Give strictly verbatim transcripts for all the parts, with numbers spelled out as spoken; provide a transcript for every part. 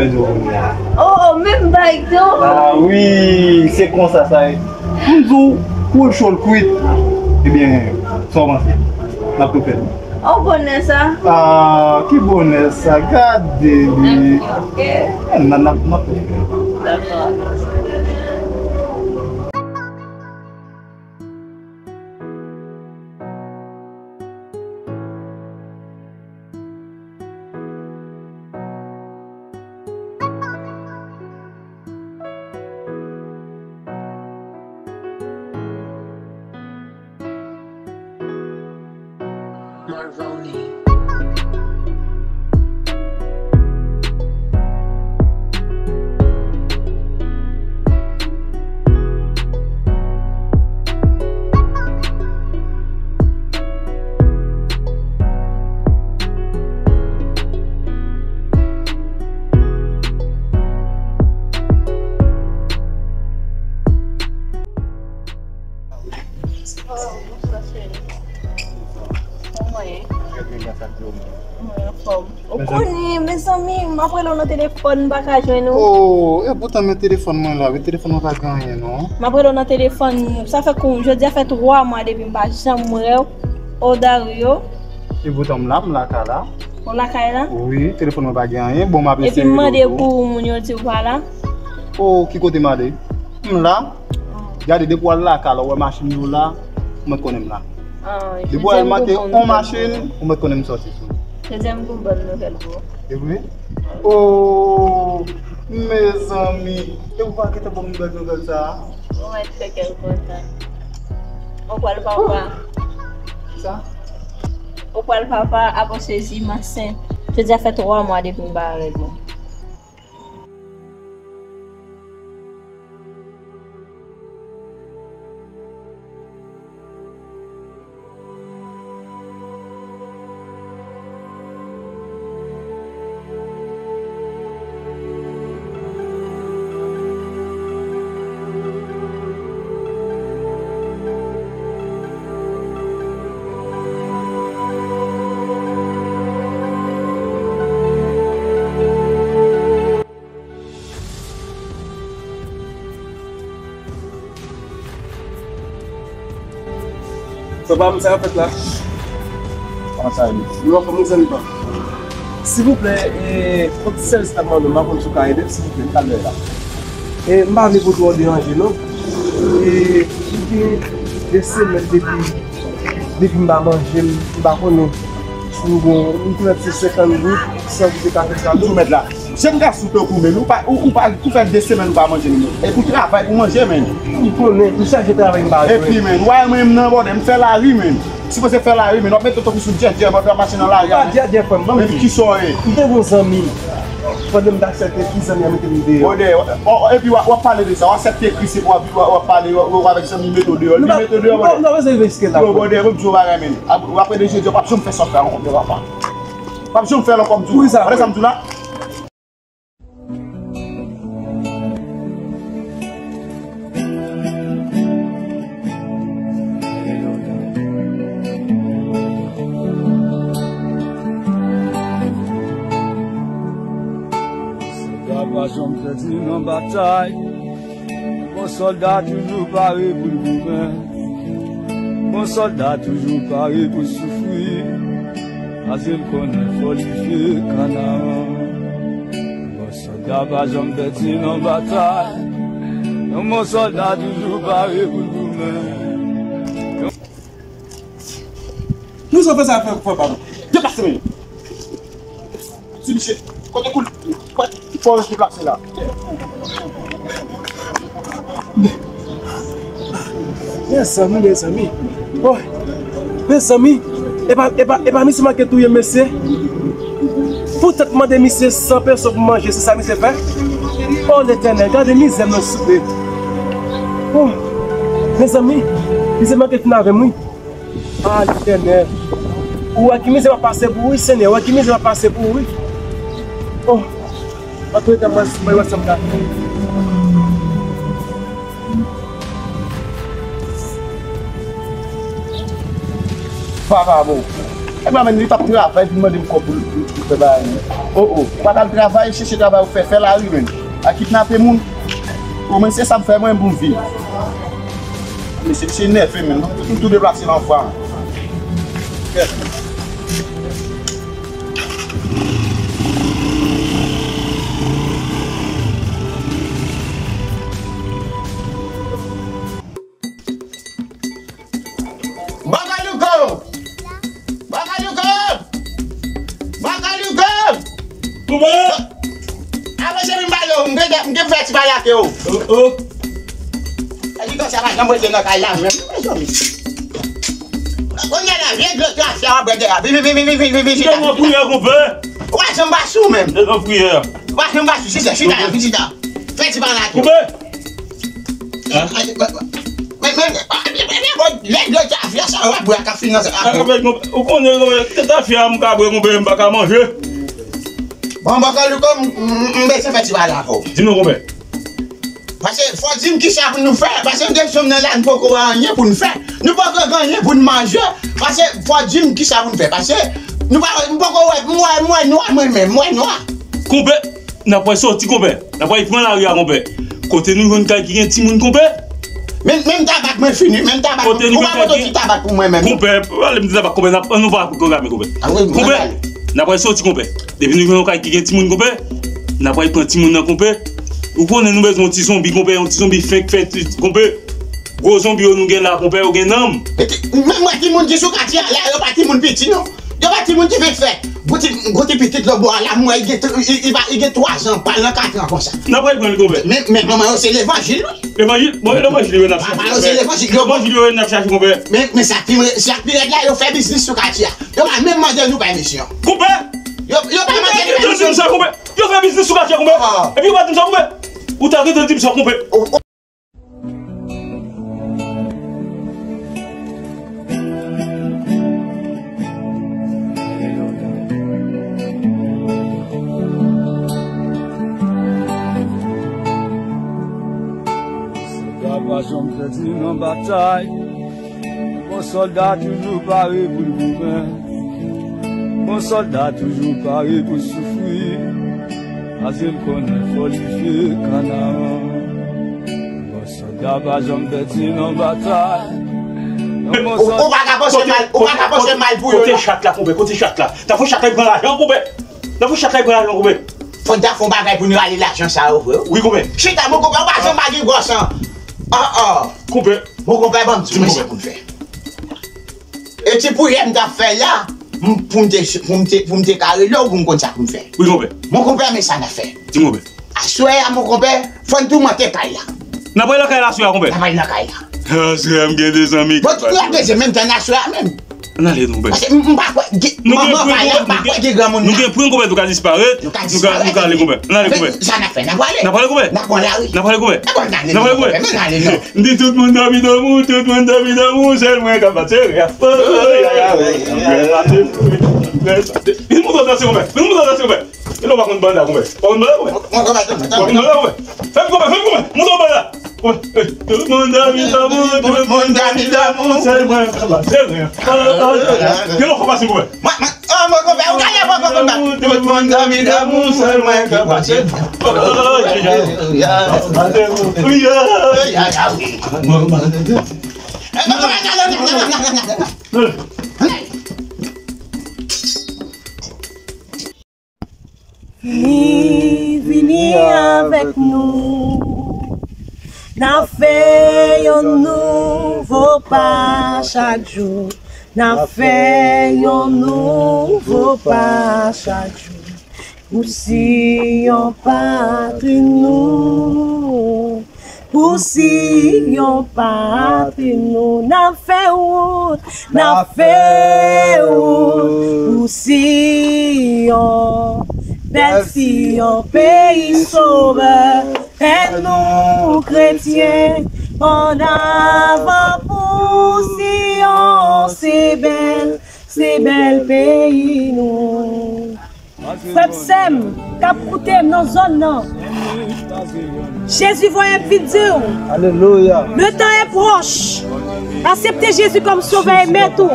Oh, oh, menm bay tou. Ah wi, se konsa sa ye. M di w, pou l cho l kwit. Ebyen, sa w panse? N ap tou fè l. Oh, bonè sa. Ah, ki bonè sa? Gade li. Ok. N ap, n ap, n ap tou fè l. Dakò. Oh, bonswa, cheri. Kòman w ye? Trè byen, gras a Dye, ou menm? Mwen anfòm. Ou konnen, mezanmi, m ap rele w nan telefòn, m pa ka jwenn ou. Oh, e poutan men telefòn mwen la, wi, telefòn mwen pa gen anyen, non. M ap rele w nan telefòn, sa fè kou, jodi a fè twa mwa depi m pa janm wè w. O Dario. E poutan m la, m lakay la. Ou lakay la? Wi, telefòn mwen pa gen anyen. Bon, m ap eseye rele w tou. Epi m mande pou moun yo di w pa la. Oh, ki kote m ale? M la. Ah. Gade, depi w al lakay la, ou wè machin yo la, ou mèt konnen m la. Ah, depi w al make yon machin, ou mèt konnen m sòti sou. Jodi a m gon bòn nouvèl pou ou. E vre? Oh, mezanmi, e ou pa gentan ban m bèl nouvèl sa a? Ou mèt fè kè l kontan. Ou pral papa. Sa? Ou pral papa, ap on sezi, m ansent. Jodi a fè twa mwa depi m pa wè règ mwen. Papa m, sa k ap fèt la? Kòman sa ye? Nou anfòm, wi, zanmi pa m. Silvouplè, e, yon ti sèvis m ap mande w, m pa konn si w ka ede m, silvouplè, m pral lè la. E, m pa vle pou twò deranje, non. E, li gen de semèn depi, depi m pa manje, m, m pa konnen si m gon, m te mèt se senkant goud, san goud de kafe sa tou. Mèt la. Jèn gason tankou w, men, ou pa, ou, ou pa, ou fè de semèn ou pa manje, men. Epi w travay pou manje, men. M konnen, m chaje travay m pa jwenn. Epi, men, w a wè mwen menm nan bòdè, m fè lari, men. Sipoze fè lari, men. W ap mete w tankou sou djèdjè, w ap mache nan lari a. M pa djèdjè, frè m. Epi kisa w ye? M te gon zanmi. Pandan m t aksepte fi zanmi an mete m deyò. Bòdè, o, o, epi w ap, w ap pale de sa, w aksepte Kris, epi w ap, w ap, w ap pale, w, w, avèk zanmi mete w deyò, li mete w deyò, bòdè. Nou pa bezwen rive jiske la, frè m. Bòdè, m ap di w yon bagay, men. Ap, apre de jodi, w p ap janm fè sa w fè ankò, papa. W ap janm fè l ankò, m di w. Poukisa? Tande sa m di w la. Sòlda pa janm pèdi nan batay. Bon sòlda toujou pare pou l goumen. Bon sòlda toujou pare pou l soufri. Paske l konnen fò l rive Kanaran. Bon sòlda pa janm pèdi nan batay. Yon bon sòlda toujou pare pou l goumen. Nou sa fè sa fè, fè pa nou. Deplase men. Ti misye, kote koul, kote fò deplase la. Mezanmi, mezanmi. Oh, mezanmi. E pa, e pa, e pa misye manke touye mesye. Poutèt mande misye san peso pou manje, se sa misye fè? Oh, Letènèl, gade mizè m nan, souple. Oh, mezanmi, misye manke fin avè m, wi. Ah, Letènèl. Ou wè ki mizè m ap pase pou ou, wi, Senyè. Ou wè ki mizè m ap pase pou ou, wi. Oh. Antouka, mwen, mwen wè sa m ka fè. Vagabon. Nèg la menm li t ap travay vin mande m kòb pou l, pou l, pou l fè bagay menm. O, o, ou pa t al travay, chèche travay ou fè, fè lari menm. Al kidnape moun. O, mwen se sa m fè mwen pou m viv. Men se, se nève menm. M tou deplase nan fwa. Bakalouko! Bakalouko! Bakalouko! Kouman? Avanse vin pale w, m gen, m gen fè ti pale ak yo. Oh, oh. E ki konsa pa janm rete nan kay la menm, mezanmi. Kounye a la, vye dlo trafya w ap bwè deyò. Vin, vin, vin, vin, vin, vin, vin, vin, chita, chita. Ou pa janm pa sou menm. Ou pa janm pa sou, chita, chita, chita. Fè ti pale ak yo. Koupe! Men, men, men, men, lè dlo trafya sa w ap bwè a k ap finanse a. Ou konnen, konpè, tèt afya m ka bwè, konpè, m pa ka manje. Bon, Bakalouko, m, m, m bezwen fè ti pale avè w. Di non, konpè. Paske fò w di m kisa pou nou fè. Paske nou gen fanm nan la, nou poko wè anyen pou nou fè. Nou poko gen anyen pou nou manje. Paske fò w di m kisa pou nou fè. Paske nou pa, m poko wè, m wè, m wè nwa mwen menm, m wè nwa. Konpè, n ap pral soti, konpè. N ap pral pran lari a, konpè. Kote nou jwenn kay ki gen timoun, konpè? Men, menm tabak mwen fini, menm tabak. Kote nou jwenn kay ki... Ou pa pote ti tabak pou mwen menm. Konpè, pale m de tabak, konpè. N ap, nou pa pran kame, konpè. Konpè, n ap pral soti, konpè. Depi nou jwenn yon kay ki gen timoun, konpè, n ap pral pran timoun nan, konpè. Ou konnen nou bezwen yon ti zonbi, konpè, yon ti zonbi fenk fè ti, konpè. Gwo zonbi yo nou gen la, konpè, yo gen nanm. Men mwen timoun ki sou katye a la, yo pa timoun piti, non. Yo pa timoun ki fenk fèt. Gwo ti, gwo ti pitit lòbò a la, m wè li gen, li, li pa, li gen twa zan, pral nan kat an konsa. N ap pral pran l, konpè. Men, men manman yo se levanjil, wi. Levanjil? Bon, levanjil yo n ap chache, konpè. Manman yo se levanjil yo. Levanjil yo n ap chache, konpè. Men, men sa k pi, sa k pi rèd la, yo fè biznis sou katye a. Yo pa menm mande nou pèmisyon. Konpè! Yo, yo pa mande nou pèmisyon. Yo fè biznis sou katye a, konpè. Epi yo pa di m sa, konpè. Ou ta gentan di m sa, konpè. Sòlda pa janm pèdi nan batay. Bon sòlda toujou pare pou l goumen. Bon sòlda toujou pare pou l soufri. Paske l konnen fò l rive Kanaran. Bon sòlda pa janm pèdi nan batay. Ou, ou pa ka panse mal, ou pa ka panse mal pou yo, non. Kote chat la, konpè? Kote chat la? N ap fè chat la pran lajan, konpè. N ap fè chat la pran lajan, konpè. Fò n ta fè yon bagay pou nou rale lajan sa yo, vre. Wi, konpè. Chita, mon konpè, ou pa janm pa gen gwòs an. An, an. Konpè. Mon konpè, ban m di w, men sa pou n fè. E ti priyè m t ap fè la, m, pou m te, pou m te, pou m te ka rele w, pou m konn sa pou m fè. Wi, konpè. Mon konpè, men sa n ap fè. Di, konpè. Aswè a, mon konpè, fò n toumante kay la. N ap pral nan kay la aswè a, konpè. N ap pral nan kay la. Aswè a, m gen de zanmi k ap pase. Bon, tout la bezwen menm tan aswè a menm. Ann ale, non, konpè. Paske m, m pa kwè, manman kay la, m pa kwè gen granmoun la. Nou gen pwen, konpè, nou ka disparèt. Nou ka disparèt. Nou ka ale, konpè. Ann ale, konpè. Sa n ap fè, n ap prale. N ap prale, konpè. N ap pran lari. N ap prale, konpè. N ap prale, konpè. N ap ale, non. M di tout moun dòmi, dòmi, tout moun dòmi, dòmi, sèl mwen k ap pase. Vin montre w danse, konpè. Vin montre w danse, konpè. E lè w pa konn banda, konpè. Pa konn banda, konpè. Pa konn banda, konpè. Fè m, konpè, fè m, konpè. Montre w banda. Tout moun dòmi damou, tout moun dòmi damou, sèl mwen k ap pase. Gen lòt fwa pase, konpè. Mwen, mwen, oh, mwen konpè, ou gade mwen konpè. Tout moun dòmi damou, sèl mwen k ap pase. Vini, vini avèk nou. N ap fè yon nouvo pa chak jou. N ap fè yon nouvo pa chak jou. Pou Siyon patri nou. Pou Siyon patri nou, n ap fè wout, n ap fè wout pou Siyon, bèl Siyon, peyi Sovè. Fè nou kretyen, annavan pou Siyon, se bèl, se bèl peyi nou. Frè m, sè m k ap koute m nan zòn nan, Jezi voye m vin di w, alelouya, le temps est proche. Aksepte Jezi kòm sovè e mèt ou.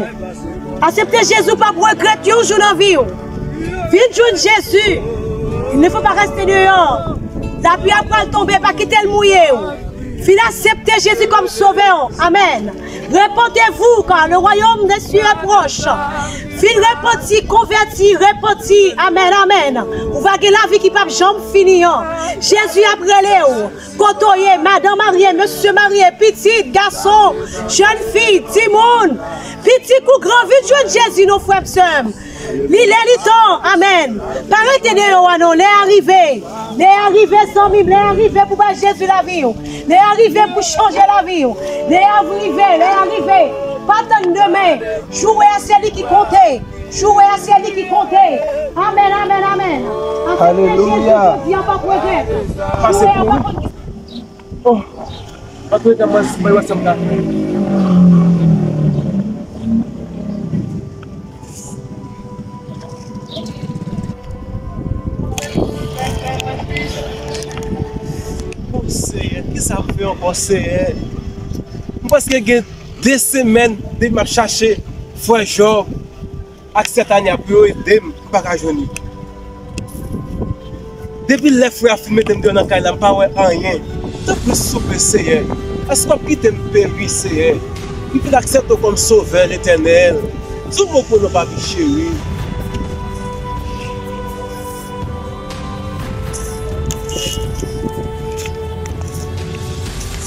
Aksepte Jezi, w p ap regrèt yon jou nan vi w. Vin jwenn Jezi. Il ne faut pas rester dehors. Lapli ap pral tonbe, pa kite l mouye w. Vin aksepte Jezi kòm sovè w. Amèn. Repentez-vous, car le royaume des cieux est proche. Vin repanti, konvèti, repanti. Amèn, amèn. Ou va gen lavi ki p ap janm fini an. Jezi ap rele w. Kote w ye, madan marye, mesye marye, pitit, gason, jèn fi, timoun, piti kou gran, vin jwenn Jezi non, frè m, sè m. Li lè, li tan, amèn. Pa rete deyò a non, lè a rive. Lè a rive, zanmi m, lè a rive pou bay Jezi lavi w. Lè a rive pou chanje lavi w. Lè a rive, lè a rive. Pa tann demen. Jou w wè a, se li ki konte. Jou w wè a, se li ki konte. Amèn, amèn, amèn. Aksepte Jezi, alelouya. Jodi a, p ap regrèt. Pase pou ou. Oh, antouka, mwen, mwen wè sa m ka fè. Oh, Seyè, kisa m fè ankò, Seyè? M prèske gen de semèn depi m ap chache frè Jòb ak sè Tanya pou yo ede m, m pa ka jwenn yo. Depi lè frè a fin mete m deyò nan kay la, m pa wè anyen. Tanpri, souple, Seyè, èske w ap kite m peri, Seyè? M vin aksepte w kòm Sovè, Letènèl. Di yon mo pou non, papi cheri.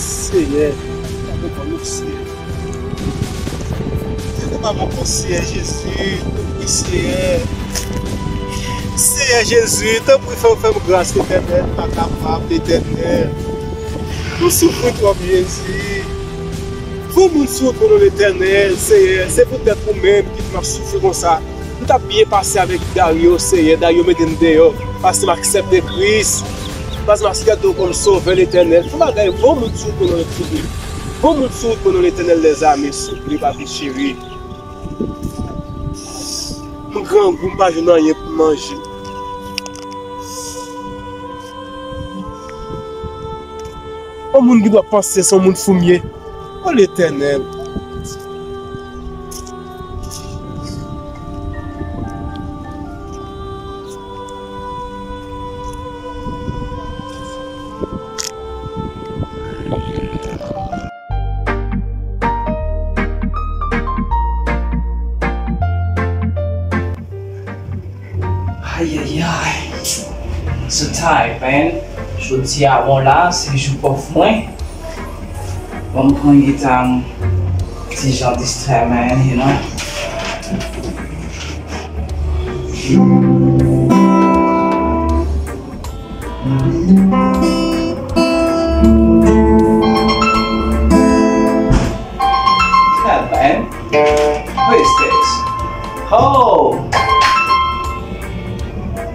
Seyè, tanpri, Seyè. Tanpri, Seyè Jezi, tanpri, Seyè. Seyè Jezi, tanpri, fè, fè m gras, Letènèl, m pa kapab, Letènèl. M soufri twòp, Jezi. Fè yon moun sou wout pou non, Letènèl, Seyè. Se poutèt ou menm ki fè m ap soufri konsa. M t ap byen pase avèk Dario, Seyè. Dario mete m deyò. Paske m aksepte Kris. Paske m aksepte w kòm Sovè, Letènèl. Fè yon bagay, fè yon moun sou wout pou non, souple. Fè yon moun sou wout pou non, Letènèl dèzame, souple, papi cheri. M grangou, m pa jwenn anyen pou m manje. Yon moun ki dwe panse se yon moun fou m ye. O Letènèl. Ayayay. So tired, man. Jodi a bon la, se jou off mwen. Bon, m pran gita m, ti jan distrè, man, you know. Not bad. What is this? Oh!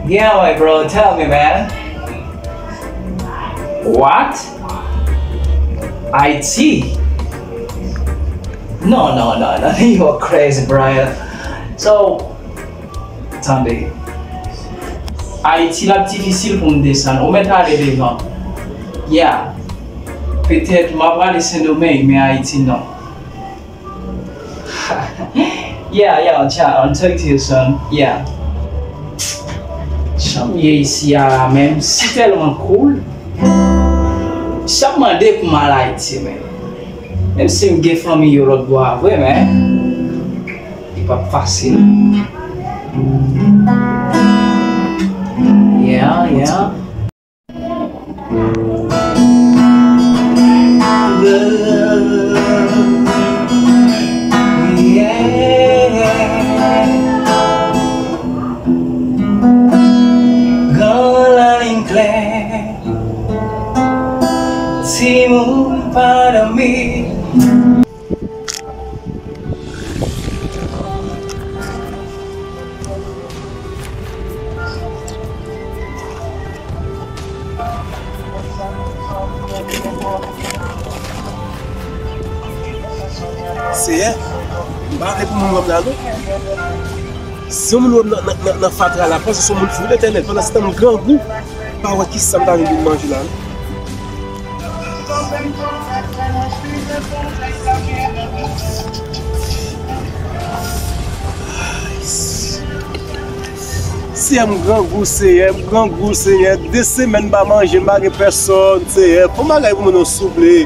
Yeah, my bro, tell me, man. What? Ayiti? No, no, no, no. You are crazy, Brian. So, tande. Ayiti l ap difisil pou m desann. Ou mèt ale devan. Yeah. Petèt m ap prale Sendomeng, men Ayiti non. Yeah, yeah, I'll chat, I'll talk to you soon. Yeah. Jan m ye isi a la menm, si tèlman cool. Sa m mande pou m al Ayiti, men. Menm si m gen fanmi yo lòt bò a vre, men li p ap fasil. Yeah, yeah. Love, yeah. Gran lalin klè. Timoun pa dòmi. Seyè, m pa vle pou moun wè m la non. Si yon moun wè m nan, nan, nan, nan fatra la, panse se yon moun fou, Letènèl, pandan se tan m grangou, m pa wè kisa m ta vin manje la non. Tande. M grangou, Seyè, m grangou, Seyè. De semèn m pa manje, m pa gen pèsòn, Seyè. Fè yon bagay pou mwen non, souple.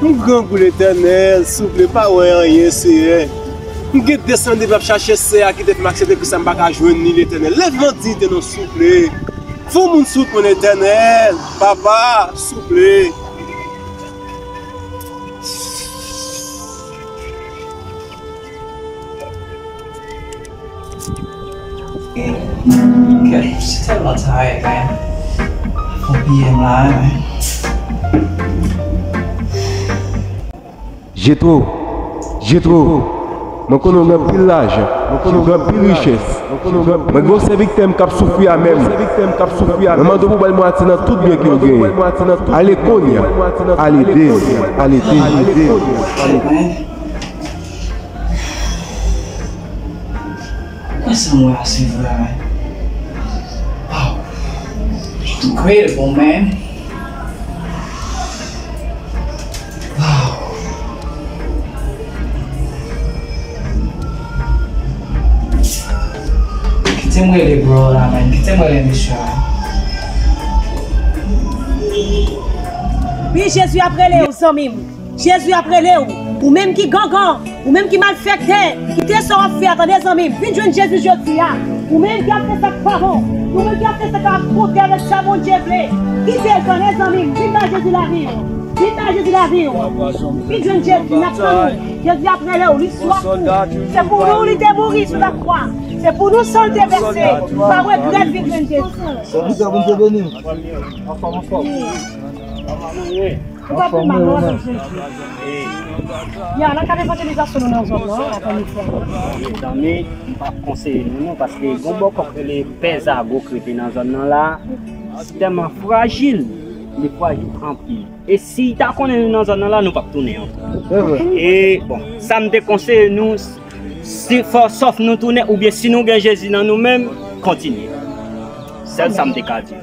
M grangou, Letènèl, souple, pa wè anyen, Seyè. M gen de semèn depi m ap chache Seyè a ki te fè m aksepte Kris la, m pa ka jwenn li, Letènèl. Leve m an diyite non, souple. Fè yon moun sout mwen, Letènèl, Papa, souple. Kèt, m tèlman tired, man. Fon piye m la, man. Jetro, Jetro, mwen konnen w gen anpil lajan, mwen konnen w gen anpil richès. Mwen gen yon sèvitè m k ap soufri a menm. Mwen mande w pou w ba l mwatye nan tout byen ke w genyen. Ale kounye a. Ale ede m. Ale ede m. Mwen sa m wè a se vrè, man. Wow. Incredible, man. Wow. Kite m rele bro la, man. Kite m rele mesye a. Wi, Jezi ap rele w, zanmi m. Jezi ap rele w. Ou menm ki gangan, ou menm ki malfektè, kite sa w ap fè a, tande zanmi m. Vin jwenn Jezi jodi a. Ou menm ki ap fè sa k pa bon, ou menm ki ap fè sa k ap kontrè avèk sa Bondye vle, kite l, tande zanmi m. Vin bay Jezi lavi w. Vin bay Jezi lavi w. Vin jwenn Jezi, n ap tann ou. Jezi ap rele w, li swaf ou. Se pou nou li te mouri sou lakwa. Se pou nou san l te vèse. Pa regrèt vin jwenn Jezi. Sèvitè, Bondye beni w. Anfòm, anfòm. Ou pa pi mal non, avèk Jezi. Ya, nan kad evanjelizasyon nou nan zòn nan, apre nou fè. Mezanmi, m p ap konseye nou non, paske gon bòkò k rele Pè Zago k rete nan zòn nan la, li tèlman frajil, li frajil anpil. E si l ta konnen nou nan zòn nan la, nou p ap tounen ankò. E bon, sa m te konseye nou, si fò sòf nou tounen, oubyen si nou gen Jezi nan nou menm, kontinye. Sèl sa m te ka di.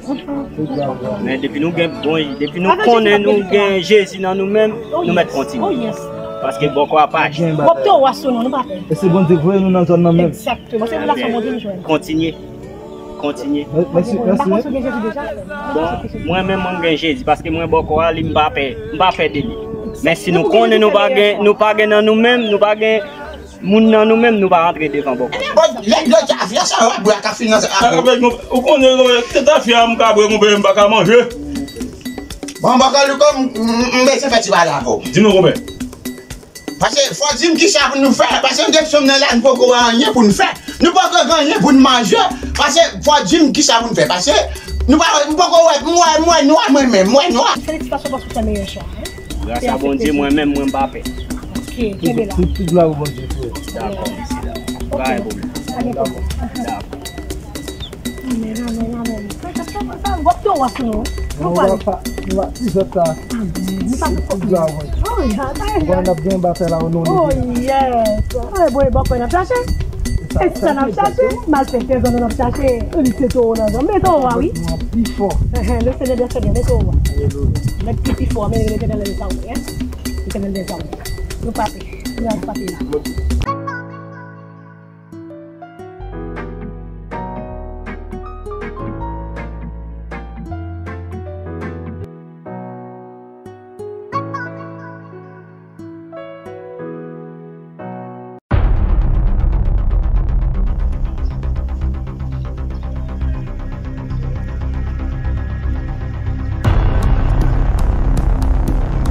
Men depi nou gen bon, depi nou konnen nou gen Jezi nan nou menm, nou mèt kontinye. Paske bòkò a pa aji. W ap tou wè sou nou, nou pa pè. E se Bondye k voye nou nan zòn nan menm. Egzakteman. Se relasyon Bondye nou jwenn. Kontinye. Kontinye. Mèsi, mèsi. Bon, mwen menm mwen gen Jezi paske mwen bòkò a li m pa pè, m pa pè de li. Men si nou konnen nou pa gen, nou pa gen nan nou menm, nou pa gen moun nan nou menm, nou pa rantre devan bòkò. Bon, lè, lè, afya sa yo ap bwè ak afil nan sa. Ou konnen, tèt afya m ka bwè, konpè, m pa ka manje. Bon, bòkò Louko, m, m, m bezwen fè ti pale avè w. Di non, konpè. Paske fò di m kisa pou nou fè. Paske nou depi sot nan la, nou poko wè anyen pou n fè. Nou poko gen anyen pou n manje. Paske fò di m kisa pou n fè. Paske nou pa, nou poko wè, m wè, m wè nwa mwen menm, m wè nwa. Felisitasyon paske w fè meyè chwa, hein. Gras a Bondye, mwen menm, mwen pa pè. Ok, kenbe la. Tout, tout glwa pou Bondye, frè. Dakò, mesye, dakò. Pa gen pwoblèm. Pa gen pwoblèm. Dakò. Amèn, amèn, amèn. Frè, sa, sa, sa, w ap tou wè sou nou. Nou pale. Nou pa, nou pa, ti zòt la. Amèn. Nou pa tout glwa pou Bondye. Oh, yeah, amèn. Bon, n ap gen batay la, o non de Jezi. Oh, yes. Ay, bon, e bòkò n ap chache. E sa n ap chache. Malfektè zòn nan n ap chache. Li se towo nan zòn. Men towo a, wi. Pi fò. Enhen, le Seigneur des Seigneurs, men towo a. Alelouya. Nèg ki pi fò, men Letènèl dèzame, hein. Letènèl dèzame. Nou pa pè. Nou pa pè la.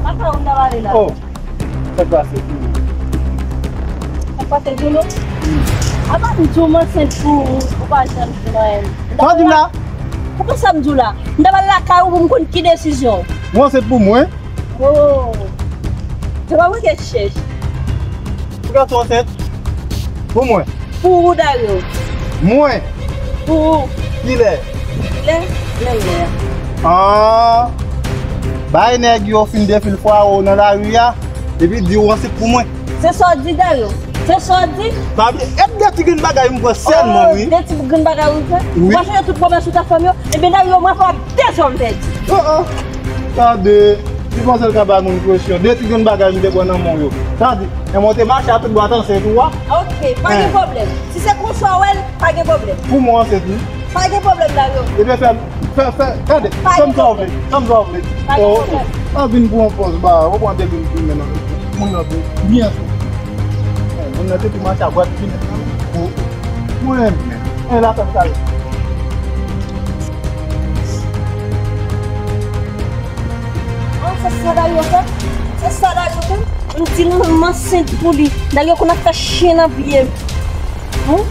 Papa, ou ta pale la. Oh, sa k pase? Sa k pase, Juno? Apa m di w m ansent pou ou, ou pa janm di m anyen. Sa w di m la? Ou konn sa m di w la? M ta pral lakay ou pou m konn ki desizyon w. Ou ansent pou mwen? Oh. Se pa mwen ki chèch. Pou gason ansent? Pou mwen. Pou ou, Dario. Mwen. Pou ou. Kilè? Kilè? Menm lè a. Ah. Bay nèg yo fin defil fwawo nan lari a, epi di ou ansent pou mwen. Se sa w di, Dario? Se sa w di? Pa bliye, e de ti grenn bagay m pran sèlman, wi. Oh, de ti grenn bagay ou fè? Wi. Ou pa sonje tout pwomès ou t ap fè m yo? Ebyen, Dario, mwen fè w ap dezòm pèdi. Oh, oh. Tande, li panse l ka bay moun presyon. De ti grenn bagay m te pran nan men w yo. Sa di, e mwen te mache a tout bwa t ansent ou a? Ok, pa gen pwoblèm. Si se konsa w wè l, pa gen pwoblèm. Pou mwen ansent, wi. Pa gen pwoblèm, Dario. Ebyen, fè, fè, fè, gade, fè m sa w vle, fè m sa w vle. Pa gen pwoblèm. An vin pou yon pòz ba, ou pran de vin pou men nan moun nan vin byen sou. Moun nan te tou mache a bwat vin. Mwen menm, e la fè m sa. An, se sa Dario fè? Se sa Dario fè? M di l m ansent pou li. Dario konn ap fè chen nan pye m. Hmm?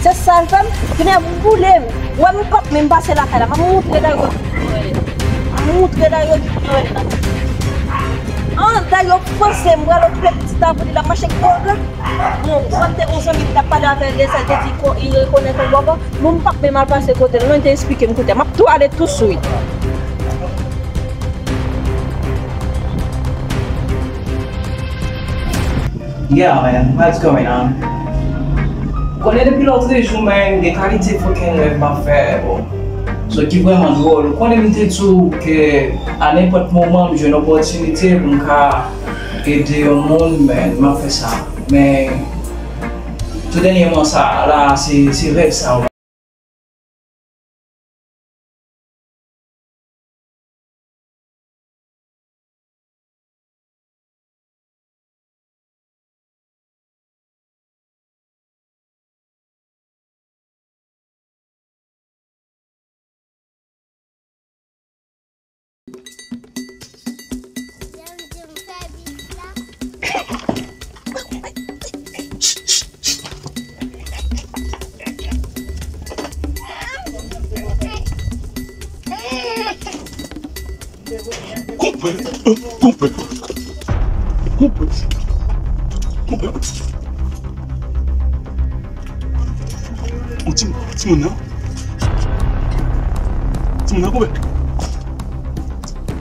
Se sa l fè m? Tounen ap boule m. Wè m p ap menm pase lakay la. M ap moutre Dario ki mwen ye. M ap moutre Dario ki mwen ye. An, Dario panse m pral okipe pitit la pou li, l ap mache koga. Bon, kòm te gon zanmi ki t ap pale avè l de sa, li te di ko, li rekonèt yon bòkò. Bon, m p ap menm al pase kote l non, li te esplike m kote. M ap tou ale touswit. Yeah, man, what's going on? Konnen depi lòtrejou, man, gen kalite fucking rèv m ap fè, bro. So, ki vrèman dwòl. Ou konnen m te di w ke a nenpòt moman m jwenn opòtinite pou m ka ede yon moun, man, m ap fè sa. Men, tou dènyèman sa la, se, se rèv sa. Konprann, konprann, konprann, konprann. O, ti, timoun nan. Timoun nan, konprann.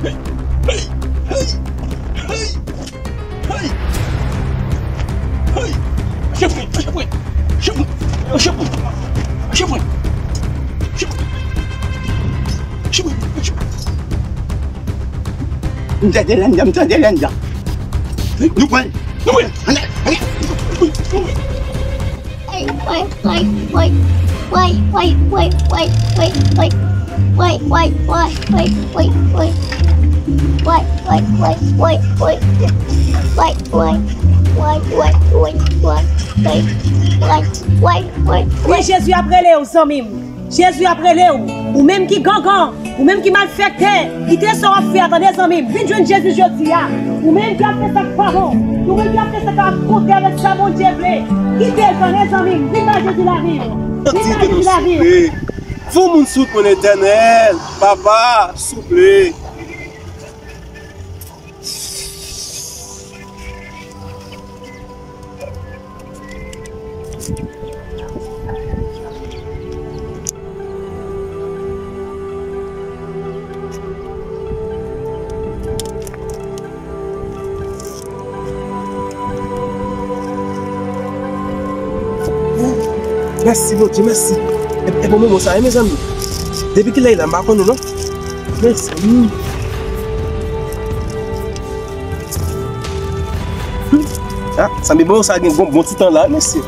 Hey, hey, hey, hey. Hey! Hey! Chèf mwen! Chèf mwen! Chèf mwen! Chèf mwen! Chèf mwen! Chèf mwen! Chèf mwen! M tande landa, m tande landa. Nou pran l! Nou pran l! Ann ale! Ann ale! Nou pran l! Wi, Jezi ap rele w, zanmi m. Jezi ap rele w. Ou menm ki gangan, ou menm ki malfektè, kite sa w ap fè a, tande, zanmi m. Vin jwenn Jezi jodi a. Ou menm ki ap fè sa k pa bon, ou menm ki ap fè sa k ap kontrè avèk sa Bondye vle, kite l, tande, zanmi m. Vin bay Jezi lavi w. Vin bay Jezi lavi w. Fè yon moun sot mwen, Etènèl, Papa, souple. Mèsi, Bondye, mèsi. E, e bon moman sa, wi, mezanmi. Depi kilè l la, m pa konnen, non. Mèsi. Ah, sa m bon, sa gen bon, bon ti tan la, mèsi.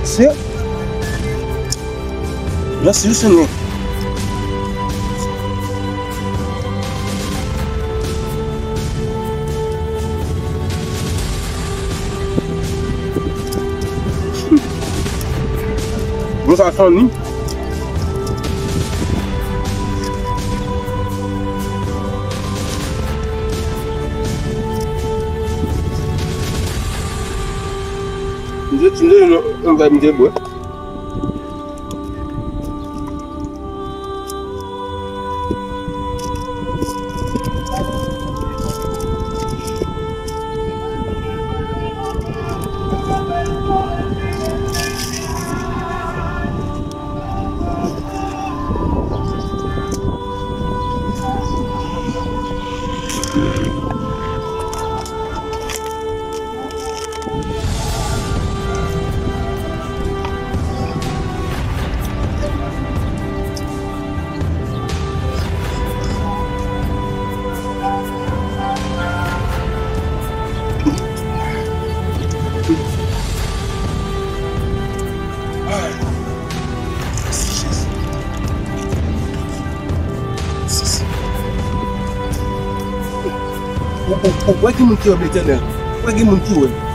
Se Jis, jis, jis. Bon, sa sann li. M te, m te, m te, m te bwè. Ou, ou, ou wè gen moun ki wè m Letènèl. Ou wè gen moun ki wè.